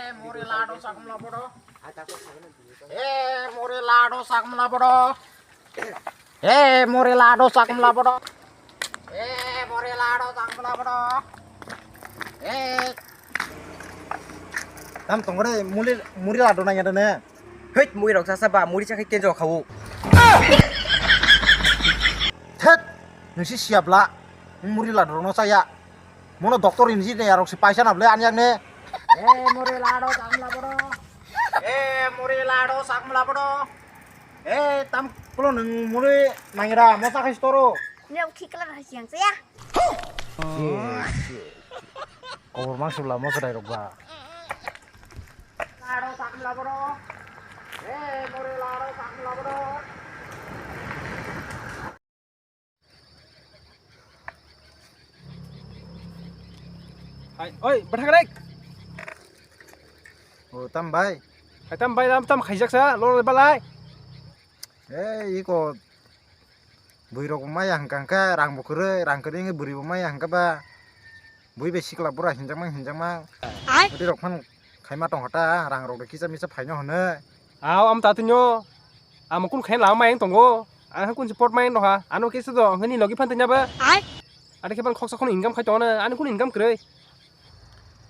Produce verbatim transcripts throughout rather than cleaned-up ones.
Muri lado sakmla bodo. Eh, muri lado sakmla bodo. Eh, muri lado sakmla bodo. Eh, muri lado sakmla bodo. Eh. Tam tongore muri, muri lado nang yadane. Hei, muri rok sasa ba, muri chakai kenjo khawo. Thet, nisi siapla, muri lado no saya. Mono doctor engineer rok si paisa na ble ani ani. Eh, muri lado sakmla bodo. Eh, muri lado sakmla bodo. Eh, tam kulo nung muri nangira mo sakai storo. Ini aku kikla rahasia saya. Kobor mangsula mo sadai rok ba. Lado sakmla bodo. Eh, muri lado sakmla bodo. Hai, oi, bathang rek. O, tam bai. Hai, tam bai, tam, tam khaijak sa, lo balai. Eh, iko bui rok maya hangka hangka, rang bo kwrwi, rang kwrwi hwnkhe bwrwi bo maya hangka ba. Bui bai sikla bura hinjakma hinjakma. Ai. Bwrwi rok phano khaima tongkha ta, rang rok de kisa misa phaino hwnwi. Aw, am tatino. Amo kun khaina lama mayang tongo. Ang ha kun support mayang doha. Ano kisa do hwnwi logi phan tanya ba. Ai. Ada khe ban khoksa khon income khai tongana. Ani kun income kwrwi.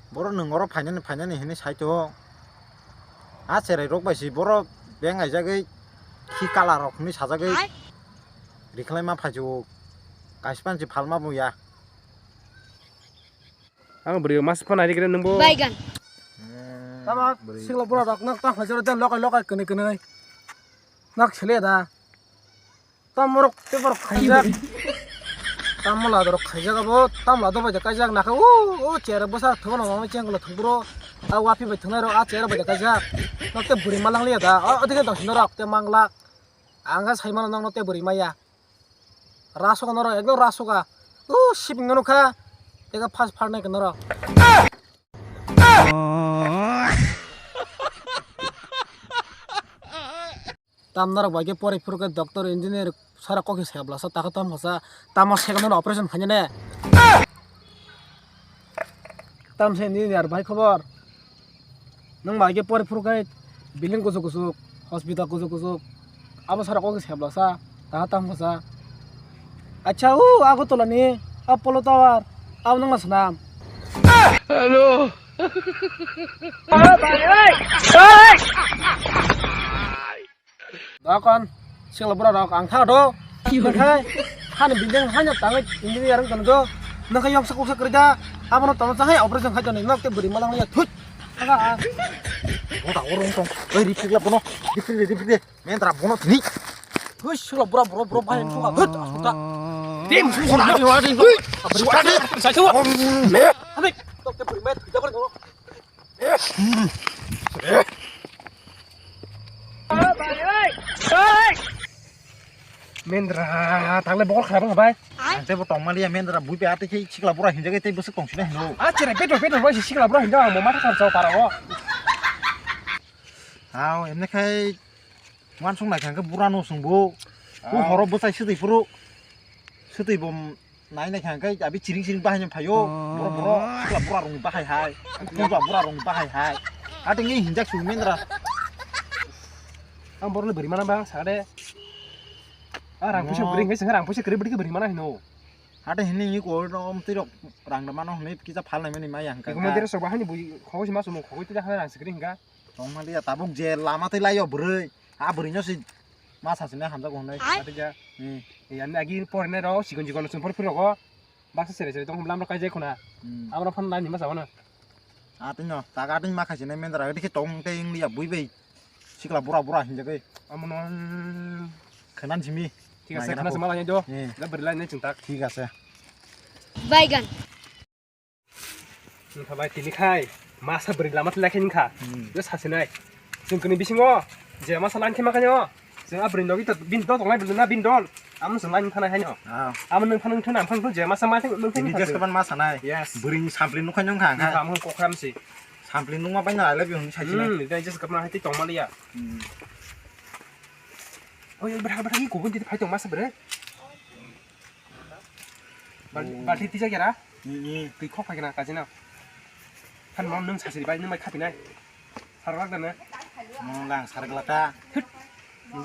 Boro nwng oro phainani, phainani hwnwi sai tongo. A cherai rok bai si boro beng aijagwi khi colour rok hwnwi sajagwi. Ai. Rikhlai ma phai tongo. Kaisa phan si phalma bo ya. Ang bwrwi mas phano nai rikre nungbo. Baigan. Tama sikla bura rok nak ta hajaro de lokai lokai kene kene. Nak sele da. Tam rok te borok khaijak. Tam la dorok khaijak abo, tam la dobai de kaijak nakha. O, o chere bwsa thogo no mama chengla thubro. A wapi bai thunai rok a chere bai de kaijak. Nok te bwrwi malang liya da. O, o dikhe dong norok te manglak. Ang ga sai mano nok nok te bwrwi maya. Rasoka norok ekdom rasoka. O siping no kha. Tega fast fast nai norok. Tam norok bai khe pori phuru khe doctor, engineer, sara kok se blasa, ta khe tamo sa, tamo second no operation khainai ne. Tam se engineer bai khobor. Nwng bai khe pori phuru khe building kuchuk kuchuk, hospital kuchuk kuchuk. Abo sara kok se blasa, ta tamo sa. Acha, o Agartala ni Apollo Tower, abo nwng ma swnam. Hello. Dokon, sikla bura rok ang tha do. Nakhai, hani building hani tangwi engineer wng tong do. Nakhai yoksa kuksa kwrwi da. Abono tamo chahai operation khai toni nok te bwrwi malang ya thut. Aga. Boda orong tong. Oi ripik la bono. Ripik de, ripik de. Mendra bono thini. Hui sikla bura bura bura bai thunga thut asuta. Dim sung sung. Hui. Abri wadi. Sai thua. Abri. Nok te bwrwi mai thut da bwrwi. Mendra, tangle bokol khara bang bai. Ang tebo tongmaliya Mendra, bui pe ate khe sikla bura hinjak tei bwswk tong sina hino. A chere petrol petrol bai sikla bura hinjak ang mo matha khar chao para o. Aw, emne khai wansuk nai khangkhe bura no sungbo. Ku horo bwsai swtwi phuru. Swtwi bom Nai nai kha khe abi chiring chiring bahai no phaio. Borok borok sikla bura rong bahai hai. Puja bura rong bahai hai. Ate ngi hinjak su Mendra. Ang borok le bwrwi mana bang sa de. A rang puisa bwrwi ngai sing rang puisa kwrwi bwrwi khe bwrwi mana hino. Ate hini ngi ko rom twi rok rang da mano hini kisa phal nai mani maya hangka. Ko mandir sok bahani bui khogoi ma sumo khogoi twi da rang sikri hingka. Tongmaliya tabuk je lama tei laio bwrwi. A bwrwi no si ma sasine hamjago hwnwi. Ai. Ate ja. Hmm. Ani agi porinai rok sikon sikon sumphor phir rogo. Baksa sere sere tong lamrok kaijai khuna. Hmm. Amrok phan nai nima sabana. Atwino taga atwini ma khaisine Mendra dikhe tong tei wng liya bui bai. Sikla bura bura hinjagwi. Amono khwnan simi. Thik ase, khwna sima lai do. Hmm. Da bwrwi lai nai chwng tak. Thik ase. Baigan. Wngkha bai tini khai masa bwrwi lama twi lai khe wngkha. Hmm. Yo sasinai. Chwng kwnwi bisingo je masa line khe ma khaino. Chwng a bwrwi nogwi to bini dol tongnai bwrwi na bini dol. Amo chwng line khanai haino. Ah. Amo nwng phano nwng thana phano je masa ma thang nwng thang. Tini just kaban ma sanai. Yes. Bwrwi ni sampli nukha nwng kha. Nwng kha mo kokha msi. Sampli nukma bai na I love you hwnwi sasinai. Hmm, dai just kaban hai twi tongma liya. Hmm. Oi, oi, bwrha, bwrha, i kubun titi phai tong masa bwrwi. Bal-, balti tijak yara? Ni, ni. Twi khok phai kana kajina. Phan mon nwng sasiri bai nwng bai khapinai. Sarwak dana. Mo lang sargla ta. Thut.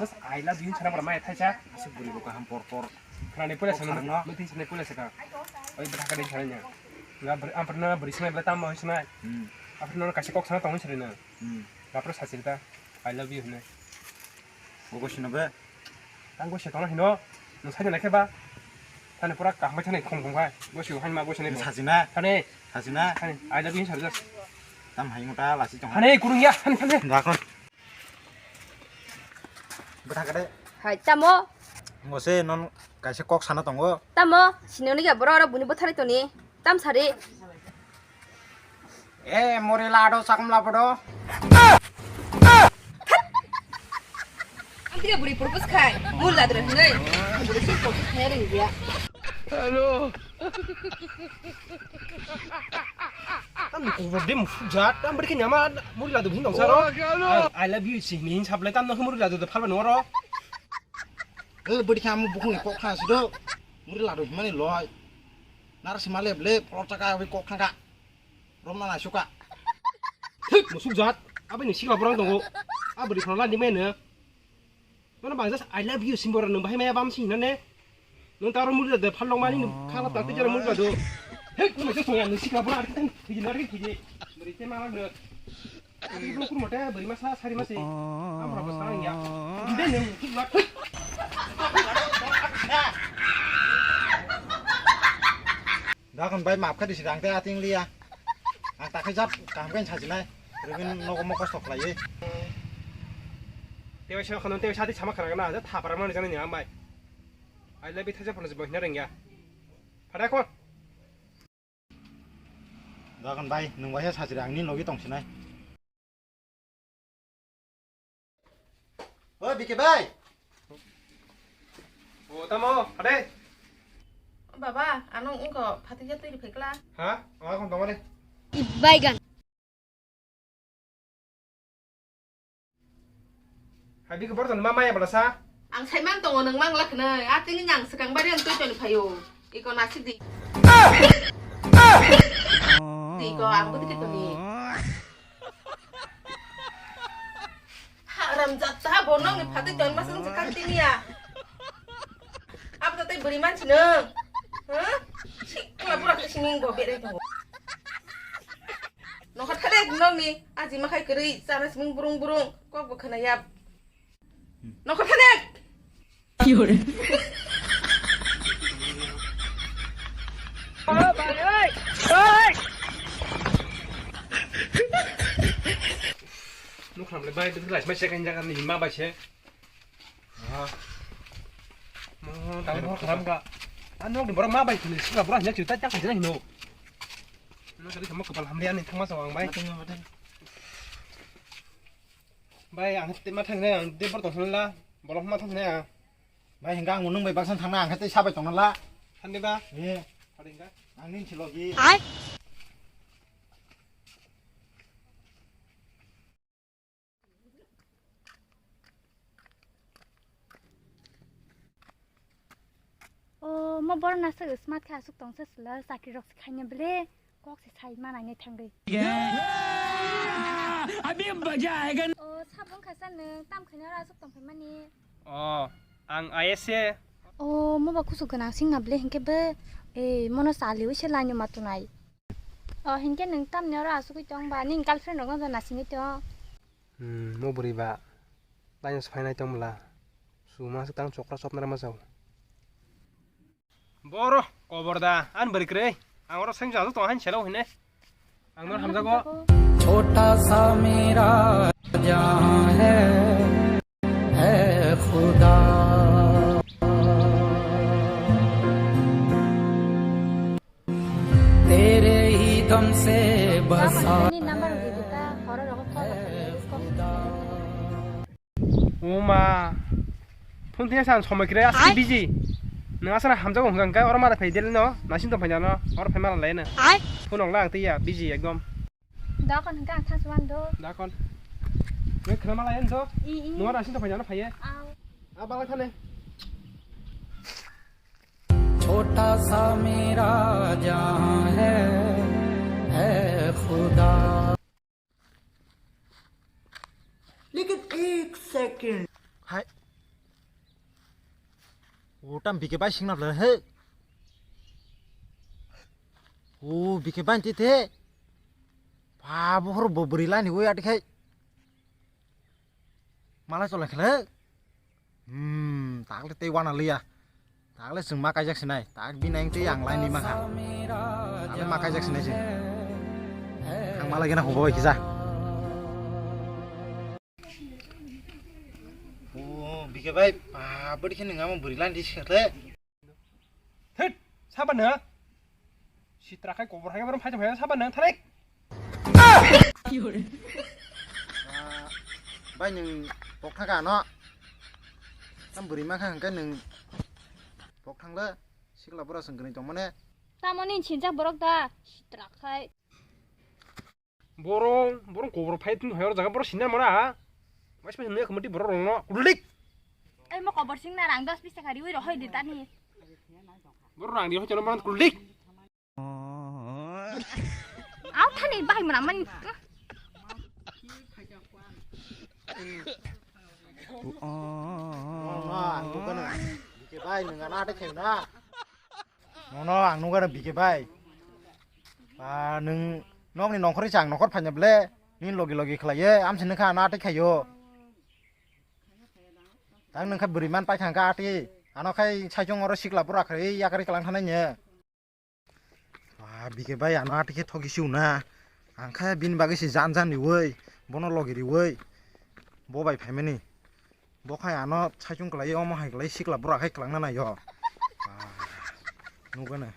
Just I love you sana bara mai thaisa. Asuk buri bo kaham por por. Khana ni pula sana. Sarno. Muti sana pula saka. Oi bata ka ding sana nya. Nga ber-, am pernah beri sana bela tamo sana. Hmm. Am pernah kasih kok sana tong sana na. Hmm. Nga pernah sasir ta. I love you na. Bogo sino be. Tang go se tong hino. Nung sai na khe ba. Thani pura kaham thani khong khong bai. Go se han ma go se ne. Sajina. Thani. Sajina. Thani. I love you sir. Tam hai mota lasi tong. Thani kurung ya. Thani thani. Dakon. Bwtha kade. Hai tamo. Ngo se non kaisa kok sana tongo. Tamo. Sino ni ga boro oro buni bwthari toni. Tam sari. Eh, muri lado sakmla bodo. Ang tiga buri purpose khai. Muri lado hinai. Buri sih purpose khai ring dia. Hello. Tam kubur dia musuk jat. Tam beri kenyama muri lado hindong saro. I, I love you sih. Nih sablai tam nak muri lado de phalban oro. Eh, beri kamu buku ni kok khas do. Muri lado himani loy. Nar simale ble polo taka wi kok khangka. Romna naisuka. Thik musuk jat. Abini sikla borang tongo. Abri phola ni mene. Mana bangsa I love you simbora nung bahai maya bam sing nane. Nung taro muri de phalong mani nung khala takti jara muri do. Thik nung se soya nung sikla borang thik thik nari thik. Beri te malak de. Ini belum kurma teh beri masa sari masih. Am berapa sekarang ya? Udah nih musuk jat. Dakon bai map kha disi dang te ating liya. Ang takhe jat kaham khe sajinai. Rubin nogo mokos tok lai. Tewa sa khano tewa sa di sama khara na ja thapara mani jana ni ang bai. Ai lai bi thaja phano je bohna rengya. Phada khon. Dakon bai nung bai sajira angni nogi tong sinai. O Bike bai. O tamo, ade. Baba, ano ungko phatikya twi rwphai kla. Ha? O akon tongmani. Baigan. Hai bike borton ma maya bala sa? Ang saiman tongo nang mang lakhnai. Atini nang swkang bari ang twi toni phaio. Iko nasik di. Di ko ang bwtwi toni. Haram jatta bo nongni phatwi ton masang se kang tiniya. Abo tai bwrwi mansi nung. Ha? Sikla burak se singing bo bere tongo. Nokha thadek nongni aji makhai kwrwi chana siming burung burung kok bo khwnaya. Nokha thadek. Nuk hamle bai, duk lai, mai second jaga ni ma bai se. Ah. Mo, tang mo kharam ka. Ano, di borok ma bai, ni sila borok nya chuta chak jina hino. No, tadi sama kepala hamle ani, thangma sawang bai. Bai, ang te ma thangnai, ang te bor tong la, borok ma thangnai ang. Bai, hingga ang nung bai baksan thangna, ang khe tei sabai tongna la. Thandi ba? Eh. Thadi hingga? Ang nin si logi. Ai. O, mo borok nasuk smart khe asuk tongsa sila, chakri rok se khaina ble, kok se sai ma nainai thangwi. Abhi maza aayega. O, sabong khasa nwng tam khaina oro asuk tong phaimani. O, ang I S A. O, mo ba kusu gwnang sing na ble hinkhe be, e, mono saliwi se laino ma tunai. O, hinkhe nwng tamni oro asugwi tong ba, nini girlfriend rokno do nasingwi tong. Hmm, mo bwrwi ba. Laino se phainai tong bwla. Chuma se tang chokra chopnai rama jao. Boro, kobor da, ani bwrwi kwrwi. Ang oro seng jang tong hain selo hine. Ang no hamjago. Chota sa mera jahan hai, hai khuda. Tere hi dam se basa. Ni number rwgwi di ta, horo rogo call rwgwi di, miss call. Oma. Phone thengya san somoi kre asli busy. Nang asana hamjago hwnkha hwnkha oro mara phai deli no, nasing tong phai no, oro phai mala lai no. Phone ong lang tiya busy ekdom. Dakon hwnkha ang thangsu wan do. Dakon. Nang khna mala yen do. I, i. Nung oro nasing tong phai no phai ye. Au. A bala thane. Chota sa mera jahan hai, hai khuda. Hai. O tam bike bai singna bla he. O bike bai ti te. Pa bohor bo bwrwi lani oi ati khai. Malai cholai khle. Hmm, takle tei wana liya. Takle chwng ma kaijak sinai. Tak bini ang tei ang laini mankha. Takle ma kaijak sinai se. Ang malai gena hubo kisa. O bike bai, pa bodi khe nang ama bwrwi lani di sikhle. Thit, saba nang. Sitra khai kobor hai borok phai phai saba nang tharik. Bai nang pok thaka no. Tam bwrwi ma kha hwnkhe nang pok thangle sikla bura sengkani tongmane. Tamo ni sinjak borok da sitra khai. Borok, borok kobor phai tun hoyor jaga borok sinna mora ha. Mas mas ne khamati borok rongno kulik. Ai mo kobor singna rang dos pisa kari ui rohoi di tani. Borok rang di hochalo man kulik. Au thani bai mora man. Bai nang ana ate khemna. Nono ang nukha bike bai. Ba nwng nokni nongkhorwi chang nongkhor phaina ble. Nini logi logi khlaiye amsi nukha ano atwi khaio. Tang nungkha bwrwi man pai thangkha atwi. Ano khai saichung oro sikla pura khlaiwi yakari klang thanai nya. Ba bike bai ano atwi khe thogi siuna. Ang khe bini bagwi se jan jan riwi bono logi riwi bo bai phaimani. Bo khai ano saichung kwlai omo hai kwlai sikla bura khai kwlangna naio. Ah, nugana.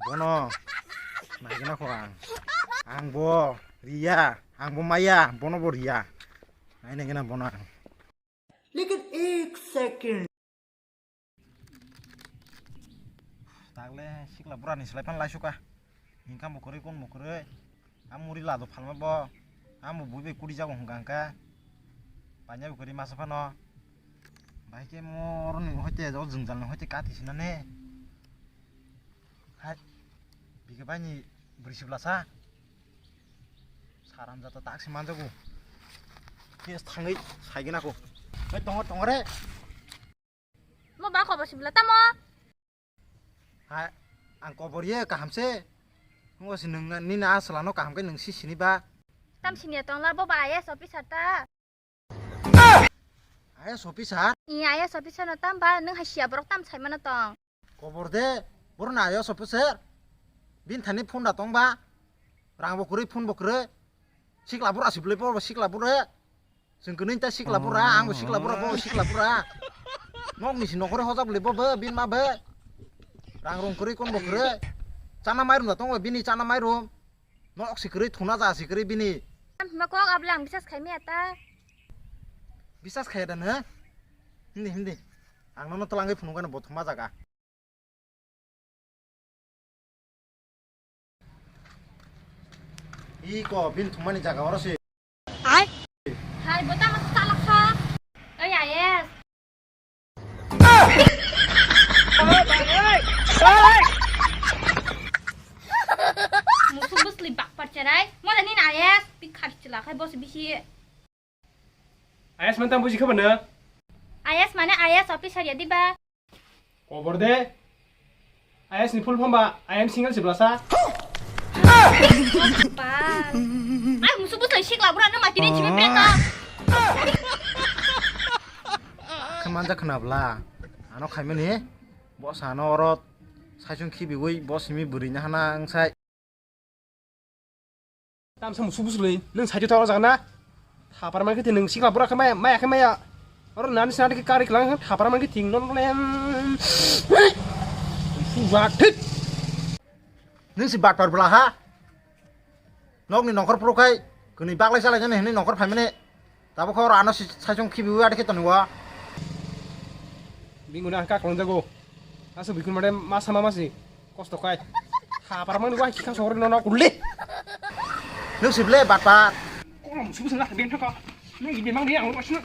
Bono naigena kho ang. Ang bo riya, ang bo maya, bono bo riya. Nai naigena bono ang. Lekin ek second. Tagle sikla bura ni slai pan lai suka. Hingkha mukurui kun mukurui. Amuri lado phalma bo. Amo bui bai kuri jago hingka hingka. Panya bai kuri masa phano. Bai ke moro ni hoite jo jwngjal ni hoite kati sinane. Hai. Bike bai ni bwrwi sibla sa. Saram jata tak si manjago. Ke thangwi saigena ko. Bai tongo tongo re. Mo ba kobor sibla tamo? Ha, ang kobor ye kaham se. Ngo si nung nini a sala no kaham khe nung si sini ba. Tam sini tong la bo ba I A S officer ta. I A S officer? I A S officer no tam ba nung hai sia borok tam sai mano tong. Kobor de, boro na I A S officer. Bin thani phone da tong ba. Rang bo kwrwi phone bo kwrwi. Sikla bura si bwlai bo sikla bura. Chwng kwnwi ta sikla bura, ang bo sikla bura, bo sikla bura. Nok ni si nokore hojak le bo bo, bin ma bo. Rang rung kwrwi kon bo kwrwi. Chana mairum da tongo bini chana mairum. Nok si kwrwi thuna ja si kwrwi bini. Am hima kok abla ang bisas khai maya ta. Bisas khai da na? Hindi, hindi. Ang nono twlangwi phunukgano bo thuma jaga. Iko, bin thumani jaga oro se. Ai. Hai, bo tamo salak kha. Oi, I A S. Musu musli bak parcherai. Mo da nin I A S, bik khar chila khai bo se bisi. I A S mane tamo buji kha ba nw? I A S mane I A S officer ya diba? Kobor de. I A S ni full form ba I am single si blasa. Bal. Ai musu buslai sikla bura no mati ni chibi break up. Khe manja khna bla. Ano khaimani. Bo sano oro saichung khibiwi bo simi bwrwi ni hana ang sai. Tamsa musu buslui, nung saito thago jagna. Thapar man kiti nung sikla bura khe maya, maya khe maya. Oro nani sinadi khe kari klang thapar man kiti nong lem. Suwa thit. Nung si batpar bla ha. Nokni nongkhor phuru khai kwnwi baklai chalai jani hinwi nongkhor phaimani. Tabuk khe oro ano si saichung khibiwi adi khe tonwi o. Binguni ang kaklong jago. Asu bikun mare masa mama si kosto kai. Thapar mani wai khikha sogri nono kulli. Nung si ble batpar. Kolom subu sengla ben thaka. Nung ibe mang dia ang rosna.